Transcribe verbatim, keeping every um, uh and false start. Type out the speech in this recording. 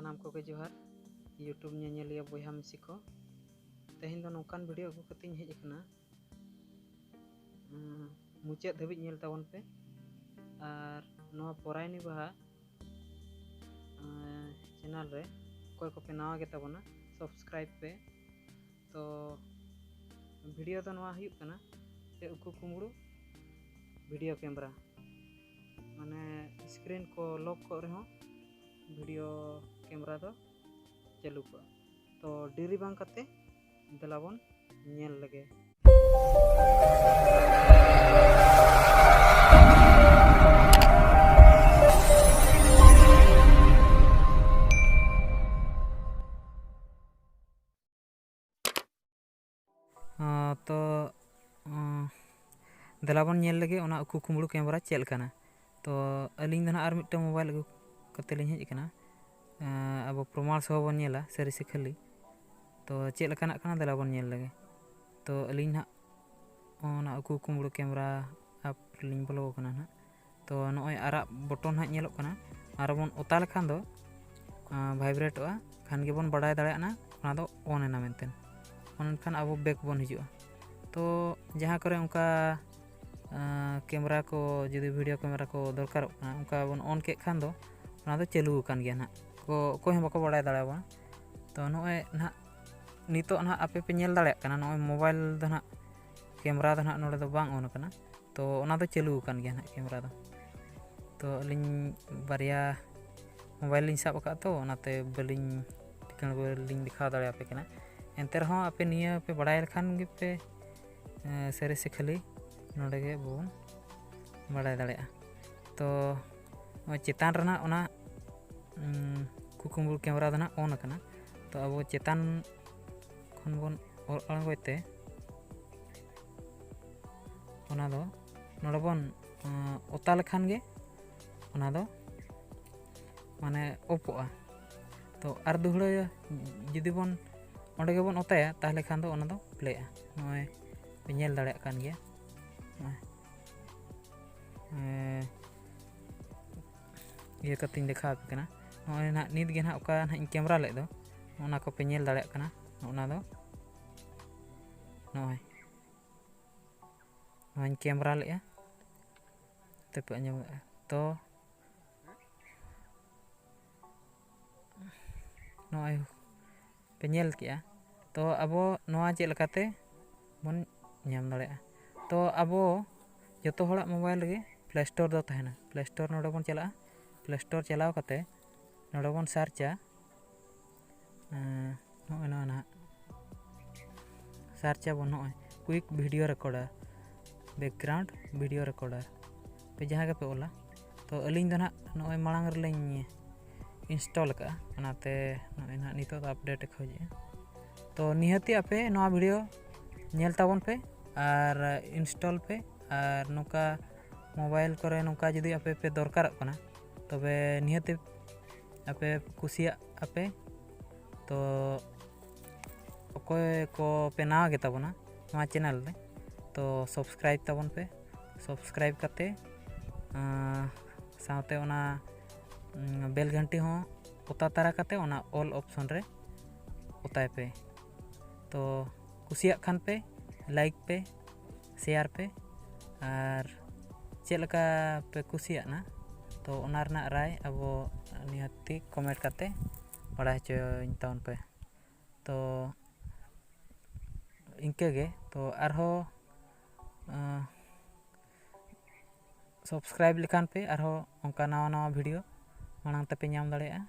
ᱥᱟᱱᱟᱢ ᱠᱚᱜᱮ ᱡᱚᱦᱟᱨ, YouTube ᱧᱮᱧᱮᱞᱤᱭᱟᱹ ᱵᱚᱭᱦᱟ ᱢᱤᱥᱤ ᱠᱚ᱾ ᱛᱮᱦᱮᱧ ᱫᱚ ᱱᱚᱝᱠᱟᱱ ᱵᱷᱤᱰᱤᱭᱳ ᱟᱹᱜᱩ ᱠᱟᱛᱮᱧ ᱦᱮᱡ ᱟᱠᱟᱱᱟ, ᱩᱸ, ᱢᱩᱪᱟᱹᱫ ᱫᱷᱟᱹᱵᱤᱡ ᱧᱮᱞ ᱛᱟᱵᱚᱱ ᱯᱮ᱾ ᱟᱨ ᱱᱚᱣᱟ ᱯᱚᱨᱟᱭᱱᱤ ᱵᱟᱦᱟ, ᱩᱸ, ᱪᱮᱱᱮᱞ ᱨᱮ ᱚᱠᱚᱭ ᱠᱚᱯᱮ ᱱᱟᱣᱟ ᱜᱮ ᱛᱟᱵᱚᱱᱟ, ᱥᱟᱵᱥᱠᱨᱟᱭᱤᱵᱽ ᱯᱮ᱾ ᱛᱚ ᱵᱷᱤᱰᱤᱭᱳ ᱫᱚ ᱱᱚᱣᱟ ᱦᱩᱭᱩᱜ ᱠᱟᱱᱟ ᱡᱮ ᱩᱠᱩ ᱠᱩᱢᱵᱽᱲᱩ ᱵᱷᱤᱰᱤᱭᱳ ᱠᱮᱢᱨᱟ, ᱢᱟᱱᱮ ᱥᱠᱨᱤᱱ ᱠᱚ ᱞᱚᱠ ᱠᱚᱜ ᱨᱮᱦᱚᱸ ᱵᱷᱤᱰᱤᱭᱳ ᱠᱮᱢᱨᱟ ᱫᱚ ᱪᱟᱹᱞᱩ ᱠᱚᱜᱼᱟ᱾ ᱛᱚ ᱰᱮᱨᱤ ᱵᱟᱝ ᱠᱟᱛᱮ ᱫᱮᱞᱟ ᱵᱚᱱ ᱧᱮᱞ ᱞᱮᱜᱮ᱾ ᱟᱸ, ᱛᱚ, ᱟᱸ, ᱫᱮᱞᱟ ᱵᱚᱱ ᱧᱮᱞ ᱞᱮᱜᱮ ᱚᱱᱟ ᱩᱠᱩ ᱠᱩᱢᱵᱽᱲᱩ ᱠᱮᱢᱨᱟ ᱪᱮᱫ ᱞᱮᱠᱟᱱᱟ᱾ ᱛᱚ ᱟᱹᱞᱤᱧ ᱫᱚ ᱱᱟᱦᱟᱜ ᱟᱨ ᱢᱤᱫᱴᱟᱝ ᱢᱳᱵᱟᱭᱤᱞ ᱟᱹᱜᱩ ᱠᱟᱛᱮ ᱞᱤᱧ ᱦᱮᱡ ᱟᱠᱟᱱᱟ, ᱟᱸ, ᱟᱵᱚ ᱯᱨᱚᱢᱟᱬ ᱥᱚᱦᱚ ᱵᱚᱱ ᱧᱮᱞᱟ ᱥᱟᱹᱨᱤ ᱥᱮ ᱠᱷᱟᱹᱞᱤ᱾ ᱛᱚ ᱪᱮᱫ ᱞᱮᱠᱟᱱᱟᱜ ᱠᱟᱱᱟ, ᱫᱮᱞᱟ ᱵᱚᱱ ᱧᱮᱞ ᱞᱮᱜᱮ᱾ ᱛᱚ ᱟᱹᱞᱤᱧ ᱱᱟᱦᱟᱜ ᱚᱱᱟ ᱩᱠᱩ ᱠᱩᱢᱵᱽᱲᱩ ᱠᱮᱢᱨᱟ ᱟᱯ ᱨᱮᱞᱤᱧ ᱵᱚᱞᱚ ᱟᱠᱟᱱᱟ ᱱᱟᱦᱟᱜ᱾ ᱛᱚ ᱱᱚᱜᱼᱚᱭ ᱟᱨᱟᱜ ᱵᱚᱴᱚᱱ ᱦᱟᱸᱜ ᱧᱮᱞᱚᱜ ᱠᱟᱱᱟ, ᱟᱨ ᱵᱚᱱ ᱚᱛᱟ ᱞᱮᱠᱷᱟᱱ ᱫᱚ, ᱟᱸ, ᱵᱷᱟᱭᱵᱨᱮᱴᱚᱜᱼᱟ, ᱠᱷᱟᱱ ᱜᱮᱵᱚᱱ ᱵᱟᱰᱟᱭ ᱫᱟᱲᱮᱭᱟᱜᱼᱟ ᱚᱱᱟ ᱫᱚ ᱚᱱ ᱮᱱᱟ ᱢᱮᱱᱛᱮ᱾ ᱚᱱ ᱮᱱᱠᱷᱟᱱ ᱟᱵᱚ ᱵᱮᱠ ᱵᱚᱱ ᱦᱤᱡᱩᱜᱼᱟ᱾ ᱛᱚ ᱡᱟᱦᱟᱸ ᱠᱚᱨᱮ ᱚᱱᱠᱟ, ᱟᱸ, ᱠᱮᱢᱨᱟ ᱠᱚ, ᱡᱩᱫᱤ ᱵᱷᱤᱰᱤᱭᱳ ᱠᱮᱢᱨᱟ ᱠᱚ ᱫᱚᱨᱠᱟᱨᱚᱜ ᱠᱟᱱᱟ, ᱚᱱᱠᱟ ᱵᱚᱱ ᱚᱱ ᱠᱮᱫ ᱠᱷᱟᱱ ᱫᱚ ᱚᱱᱟ ᱫᱚ ᱪᱟᱹᱞᱩ ᱟᱠᱟᱱ ᱜᱮᱭᱟ ᱱᱟᱦᱟᱜ, ᱠᱚ ᱚᱠᱚᱭ ᱦᱚᱸ ᱵᱟᱠᱚ ᱵᱟᱲᱟᱭ ᱫᱟᱲᱮᱭᱟᱵᱚᱱᱟ᱾ ᱛᱚ ᱱᱚᱜᱼᱚᱭ ᱱᱟᱦᱟᱜ ᱱᱤᱛᱚᱜ ᱱᱟᱦᱟᱜ ᱟᱯᱮ ᱯᱮ ᱧᱮᱞ ᱫᱟᱲᱮᱭᱟᱜ ᱠᱟᱱᱟ, ᱱᱚᱜᱼᱚᱭ ᱢᱳᱵᱟᱭᱤᱞ ᱫᱚ ᱱᱟᱦᱟᱜ, ᱠᱮᱢᱨᱟ ᱫᱚ ᱱᱟᱦᱟᱜ ᱱᱚᱰᱮ ᱫᱚ ᱵᱟᱝ ᱚᱱ ᱟᱠᱟᱱᱟ᱾ ᱛᱚ ᱚᱱᱟ ᱫᱚ ᱪᱟᱹᱞᱩ ᱟᱠᱟᱱ ᱜᱮᱭᱟ ᱱᱟᱦᱟᱜ ᱠᱮᱢᱨᱟ ᱫᱚ᱾ ᱛᱚ ᱟᱹᱞᱤᱧ ᱵᱟᱨᱭᱟ ᱢᱳᱵᱟᱭᱤᱞ ᱞᱤᱧ ᱥᱟᱵ ᱟᱠᱟᱫ, ᱛᱚ ᱚᱱᱟᱛᱮ ᱵᱟᱹᱞᱤᱧ ᱴᱷᱤᱠᱟᱹᱱᱟ, ᱵᱟᱹᱞᱤᱧ ᱫᱮᱠᱷᱟᱣ ᱫᱟᱲᱮᱭᱟᱯᱮ ᱠᱟᱱᱟ᱾ ᱮᱱᱛᱮ ᱨᱮᱦᱚᱸ ᱟᱯᱮ ᱱᱤᱭᱟᱹ ᱯᱮ ᱵᱟᱲᱟᱭ ᱞᱮᱠᱷᱟᱱ ᱜᱮᱯᱮ, ᱮᱸ, ᱥᱟᱹᱨᱤ ᱥᱮ ᱠᱷᱟᱹᱞᱤ ᱱᱚᱰᱮ ᱜᱮ ᱟᱵᱚ ᱵᱚᱱ ᱵᱟᱲᱟᱭ ᱫᱟᱲᱮᱭᱟᱜᱼᱟ᱾ ᱛᱚ ᱱᱚᱜᱼᱚᱭ ᱪᱮᱛᱟᱱ ᱨᱮᱱᱟᱜ ᱚᱱᱟ, ᱩᱸ, ᱩᱠᱩ ᱠᱩᱢᱵᱽᱲᱩ ᱠᱮᱢᱨᱟ ᱫᱚ ᱱᱟᱦᱟᱜ ᱚᱱ ᱟᱠᱟᱱᱟ᱾ ᱛᱚ ᱟᱵᱚ ᱪᱮᱛᱟᱱ ᱠᱷᱚᱱ ᱵᱚᱱ ᱚᱨ ᱟᱬᱜᱚᱭ ᱛᱮ ᱚᱱᱟ ᱫᱚ ᱱᱚᱰᱮ ᱵᱚᱱ, ᱟᱸ, ᱚᱛᱟ ᱞᱮᱠᱷᱟᱱ ᱜᱮ ᱚᱱᱟ ᱫᱚ ᱢᱟᱱᱮ ᱚᱯᱷᱚᱜᱼᱟ᱾ ᱛᱚ ᱟᱨ ᱫᱩᱦᱲᱟᱹ ᱡᱩᱫᱤ ᱵᱚᱱ ᱚᱸᱰᱮ ᱜᱮᱵᱚᱱ ᱚᱛᱟᱭᱟ, ᱛᱟᱦᱚᱞᱮ ᱠᱷᱟᱱ ᱫᱚ ᱚᱱᱟ ᱫᱚ ᱯᱞᱮᱜᱼᱟ᱾ ᱱᱚᱜᱼᱚᱭ ᱯᱮ ᱧᱮᱞ ᱫᱟᱲᱮᱭᱟᱜ ᱠᱟᱱ ᱜᱮᱭᱟ, ᱱᱚᱜᱼᱚᱭ, ᱮᱸ, ᱤᱭᱟᱹ ᱠᱟᱛᱮᱧ ᱫᱮᱠᱷᱟᱣ ᱟᱯᱮ ᱠᱟᱱᱟ᱾ ᱱᱚᱜᱼᱚᱭ ᱱᱟᱦᱟᱜ ᱱᱤᱛ ᱜᱮ ᱱᱟᱦᱟᱜ ᱚᱠᱟ ᱱᱟᱦᱟᱜ ᱤᱧ ᱠᱮᱢᱮᱨᱟ ᱞᱮᱫ ᱫᱚ, ᱚᱱᱟ ᱠᱚᱯᱮ ᱧᱮᱞ ᱫᱟᱲᱮᱭᱟᱜ ᱠᱟᱱᱟ᱾ ᱱᱚᱜᱼᱚ ᱱᱟ ᱫᱚ ᱱᱚᱜᱼᱚᱭ ᱱᱚᱣᱟᱧ ᱠᱮᱢᱮᱨᱟ ᱞᱮᱫᱼᱟ, ᱛᱮᱯᱮ ᱟᱸᱡᱚᱢ ᱫᱟᱲᱮᱭᱟᱜᱼᱟ᱾ ᱛᱚ ᱱᱚᱜᱼᱚᱭ ᱯᱮ ᱧᱮᱞ ᱠᱮᱜᱼᱟ᱾ ᱛᱚ ᱟᱵᱚ ᱱᱚᱣᱟ ᱪᱮᱫ ᱞᱮᱠᱟᱛᱮ ᱵᱚᱱ ᱧᱟᱢ ᱫᱟᱲᱮᱭᱟᱜᱼᱟ? ᱛᱚ ᱟᱵᱚ ᱡᱚᱛᱚ ᱦᱚᱲᱟᱜ ᱢᱳᱵᱟᱭᱤᱞ ᱨᱮᱜᱮ ᱯᱞᱮ ᱥᱴᱳᱨ ᱫᱚ ᱛᱟᱦᱮᱱᱟ᱾ ᱯᱞᱮ ᱥᱴᱳᱨ ᱱᱚᱰᱮ ᱵᱚᱱ ᱪᱟᱞᱟᱜᱼᱟ᱾ ᱯᱞᱮ ᱥᱴᱳᱨ ᱪᱟᱞᱟᱣ ᱠᱟᱛᱮ ᱱᱚᱰᱮ ᱵᱚᱱ ᱥᱟᱨᱪᱟ, ᱮᱸ, ᱱᱚᱜᱼᱚᱭ ᱱᱚᱣᱟ ᱱᱟᱦᱟᱜ ᱥᱟᱨᱪ ᱟᱵᱚᱱ ᱱᱚᱜᱼᱚᱭ quick video recorder, background video recorder ᱯᱮ ᱡᱟᱦᱟᱸ ᱜᱮᱯᱮ ᱚᱞᱟ᱾ ᱛᱚ ᱟᱹᱞᱤᱧ ᱫᱚ ᱱᱟᱦᱟᱜ ᱱᱚᱜᱼᱚᱭ ᱢᱟᱲᱟᱝ ᱨᱮᱞᱤᱧ ᱤᱱᱥᱴᱚᱞ ᱟᱠᱟᱫᱼᱟ, ᱚᱱᱟᱛᱮ ᱱᱚᱜᱼᱚᱭ ᱱᱟᱦᱟᱜ ᱱᱤᱛᱚᱜ ᱫᱚ ᱟᱯᱰᱮᱴ ᱮ ᱠᱷᱚᱡᱮᱜᱼᱟ᱾ ᱛᱚ ᱱᱤᱦᱟᱹᱛᱤ ᱟᱯᱮ ᱱᱚᱣᱟ ᱵᱷᱤᱰᱤᱭᱳ ᱧᱮᱞ ᱛᱟᱵᱚᱱ ᱯᱮ ᱟᱨ ᱤᱱᱥᱴᱚᱞ ᱯᱮ, ᱟᱨ ᱱᱚᱝᱠᱟ ᱢᱳᱵᱟᱭᱤᱞ ᱠᱚᱨᱮ ᱱᱚᱝᱠᱟ ᱡᱩᱫᱤ ᱟᱯᱮ ᱯᱮ ᱫᱚᱨᱠᱟᱨᱚᱜ ᱠᱟᱱᱟ, ᱛᱚᱵᱮ ᱱᱤᱦᱟᱹᱛᱤ ᱟᱯᱮ ᱠᱩᱥᱤᱭᱟᱜ ᱟᱯᱮ᱾ ᱛᱚ ᱚᱠᱚᱭ ᱠᱚ ᱯᱮ ᱱᱟᱣᱟ ᱜᱮᱛᱟ ᱵᱚᱱᱟ ᱱᱚᱣᱟ ᱪᱮᱱᱮᱞ ᱨᱮ, ᱛᱚ ᱥᱟᱵᱥᱠᱨᱟᱭᱤᱵᱽ ᱛᱟᱵᱚᱱ ᱯᱮ᱾ ᱥᱟᱵᱥᱠᱨᱟᱭᱤᱵᱽ ᱠᱟᱛᱮ, ᱟᱸ, ᱥᱟᱶᱛᱮ ᱚᱱᱟ, ᱩᱸ, ᱵᱮᱞ ᱜᱷᱟᱱᱴᱤ ᱦᱚᱸ ᱚᱛᱟ ᱛᱟᱨᱟ ᱠᱟᱛᱮ ᱚᱱᱟ ᱚᱞ ᱚᱯᱥᱚᱱ ᱨᱮ ᱚᱛᱟᱭ ᱯᱮ᱾ ᱛᱚ ᱠᱩᱥᱤᱭᱟᱜ ᱠᱷᱟᱱ ᱯᱮ ᱞᱟᱭᱤᱠ ᱯᱮ, ᱥᱮᱭᱟᱨ ᱯᱮ, ᱟᱨ ᱪᱮᱫ ᱞᱮᱠᱟ ᱯᱮ ᱠᱩᱥᱤᱭᱟᱜᱼᱟ, ᱛᱚ ᱚᱱᱟ ᱨᱮᱱᱟᱜ ᱨᱟᱭ ᱟᱵᱚ ᱱᱤᱦᱟᱹᱛᱤ ᱠᱚᱢᱮᱱᱴ ᱠᱟᱛᱮ ᱵᱟᱲᱟᱭ ᱦᱚᱪᱚᱧ ᱛᱟᱵᱚᱱ ᱯᱮ᱾ ᱛᱚ ᱤᱱᱠᱟᱹ ᱜᱮ, ᱛᱚ ᱟᱨᱦᱚᱸ, ᱟᱸ, ᱥᱟᱵᱥᱠᱨᱟᱭᱤᱵᱽ ᱞᱮᱠᱷᱟᱱ ᱯᱮ ᱟᱨᱦᱚᱸ ᱚᱱᱠᱟ ᱱᱟᱣᱟ ᱱᱟᱣᱟ ᱵᱷᱤᱰᱤᱭᱳ ᱢᱟᱲᱟᱝ ᱛᱮᱯᱮ ᱧᱟᱢ ᱫᱟᱲᱮᱭᱟᱜᱼᱟ᱾